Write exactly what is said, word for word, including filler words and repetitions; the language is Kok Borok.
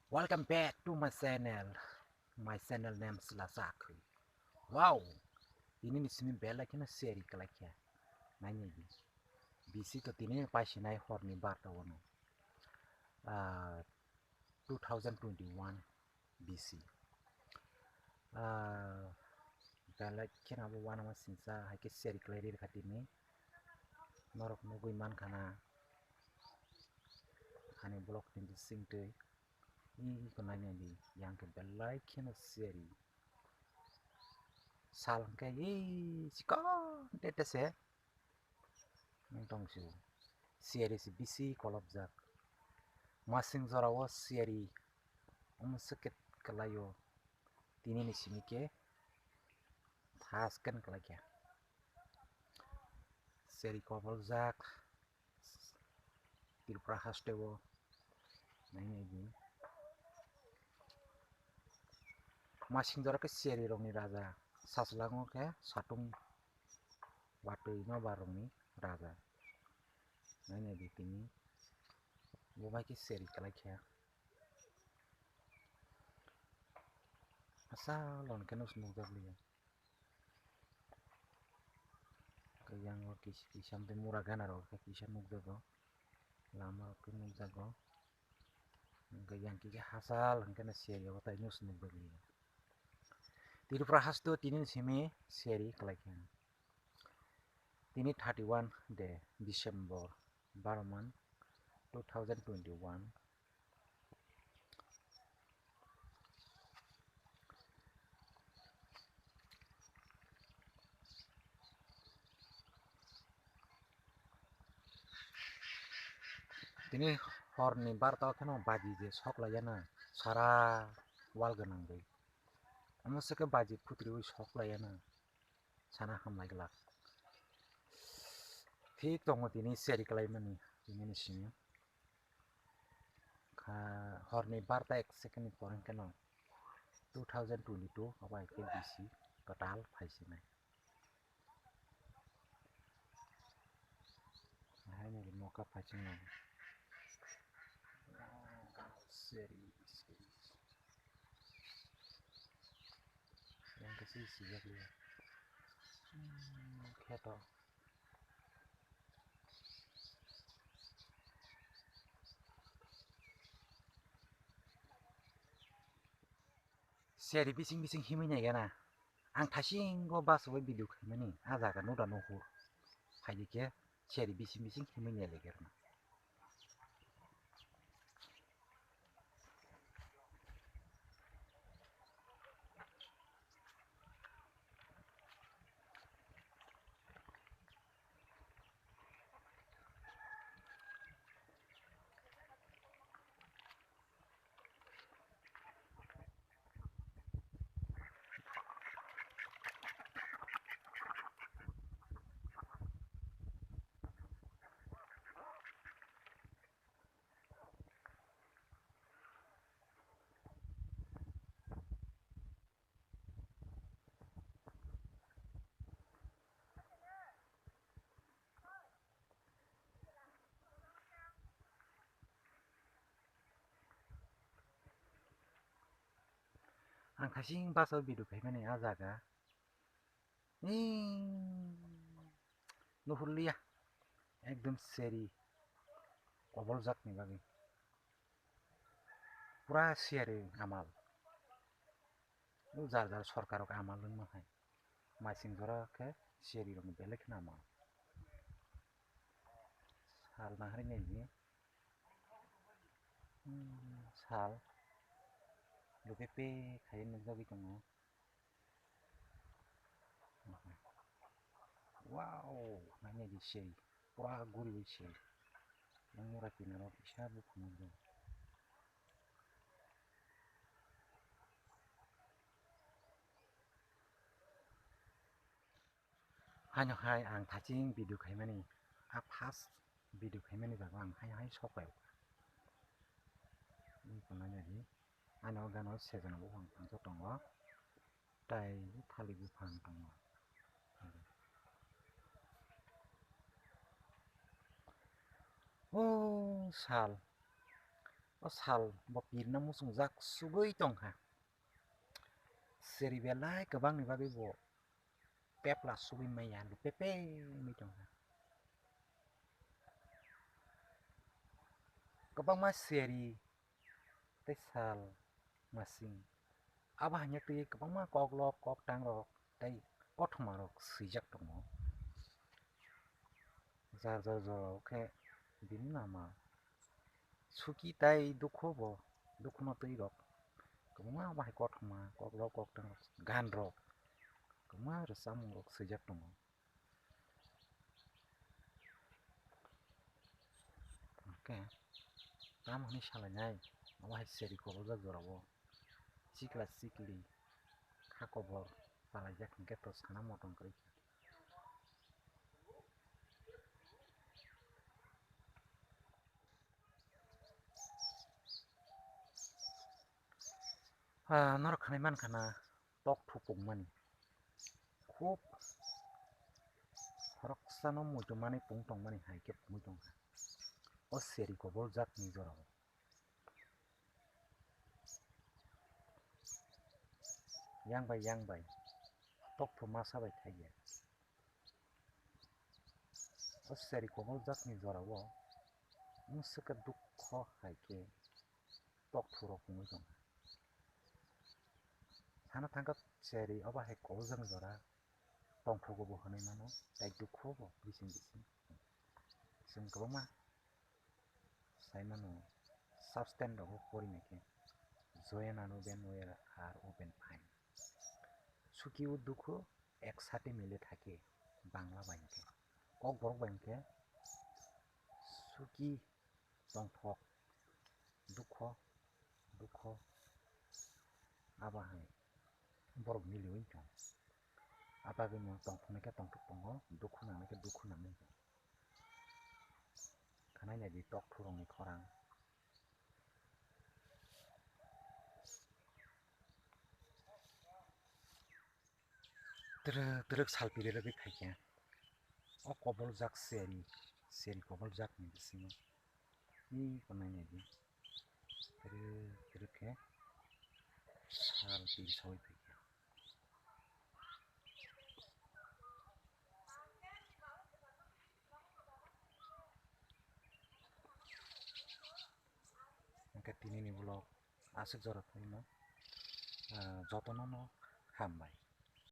Welcome back to my channel. My channel name is Lasak. Wow! Tini ni simi belai kheno seri kalai khe. Naini di. B C to tini ni paisinai horni barta wano. Ah, two thousand twenty-one B C. Ah, belai kheno abo wano ma singsa hai khe seri kalai ri kha tini. Norok nugui man khana. Ani vlog ni bising twi. Ih, ih, ko naina di, yang ke belai kheno seri. Sal hwnkhe, ih, chikon tete se. Nung tong su. Seri se bisi kolopjak. Masing jora o seri. Omo se ket kalaio. Tini ni simi ke. Thas ken kalai khe. Seri kolopjak. Tripura haste o nainai di. Masing jora khe seri rokni raja, sachwlango khe satung watwi nobar rokni raja. Nainai di tini bo bai khe seri kalai khe. Asal hwn khe nukjak liya. Hwnkhe yang o kis-, kisa tei mura gana rok khe kisa nukjago. Lama rok khe nukjago. Hwnkhe yang kisa hachal hwnkhe no seri o tai news nukjago. Tripura haste o tini ni simi seri kalai khe. Tini thirty one de December, baro man two thousand twenty one. Tini horni barta o kheno baji je sok laiyana sara wal gwnang bai. Omo se khe baji phutriui sok laiyana sana hamlai glak. Thik tongo tini seri kalaimani tini ni simi. Kha horni barta ek second ni pore hwnkhe no two thousand twenty two abo hai khe B C kwtal phai sinai. Haino ri moka phai sinai. Seri, seri. Yang khe si sijak liya. Hmm, kheto. Seri bising bising himwi nai gana. Ang thasing go bus o video khaimani. A jaga no da no hur. Phaidi khe seri bising bising himwi nai lai gana. Ang khasing bus o video khaimani a jaga. Nuhurliya. Ekdom seri. Koboljak ni bagwi. Pura seri amal. O jar jar sorkar rok amal wngma hai. Masing jora khe seri rokni belai kheno amal. Sal nahari nai di. Hmm, sal. Lupe pe khai nukjagwi tongo. Wow, naina di sei. Pura guriwi sei. Yang mura kinaro kisa buphang nukjagwi. Haino hai ang thaching video khaimani, a first video khaimani jaga ang hai hai sok pai. Ani o gana o sejana buphang tangsa tongo, tai thalik buphang tongo. O sal. Sal bo pirna muchungjak sugwi tongkha. Seri belai kwbangni bagwi bo pepla sugwi maya lupepe wngwi tongkha. Kwbangma seri tei sal masing abo haino twi kwbangma koklop koktangrok tei kothoma rok swijak tongo. Jar jar jorao khe bini nama suki tei dukhu bo, dukhuno twi rok kwbangma bahai kothoma koklop koktang rok, gan rok kwbangma rwchapmung rok swijak tongo. Hwnkhe tamo hwnwi salainai, omo hai seri koboljak jorao chikla chikli kha kobor salaijak hwnkhe to sana motom kwrwi kha. Ah, norok khanai mankha na tok thupukmani. Khub khoroksano muitu manwi pung tongmani hai khe pungwi tongkha o seri koboljak ni jorao. Yang bai yang bai tok thu masa bai thaiya. O seri koboljak ni jorao wngse khe dukho hai khe tok thurok wngwi tongkha. Sana thangkha seri obo hai koboljak jora tongthogo bo hwnwi mano, tei dukho bo bising bising. Chwng kwbangma sai mano, substance rogo pori naikhe, Joya nanu ben where are open fine. Suki o dukho ek sate mile thake, Bangla bai hwnkhe. Kokborok bai hwnkhe suki tongthok, dukho, dukho, abo hai borok miliwi tong. Abagwino tongthoknai khe tongthok tongo, dukhu nangnai khe dukhu nangwi tong. Khanai naidi tok thurokni khorang. Twrwk twrwk sal piri rwgwi phaikha. O koboljak seri, seri koboljakni bisingo. Ih, kwnai naidi. Twrwk twrwk khe sal piri sawi phaikha. Hwnkhe tinini vlog aswk jora phano, ah, jotono no hambai.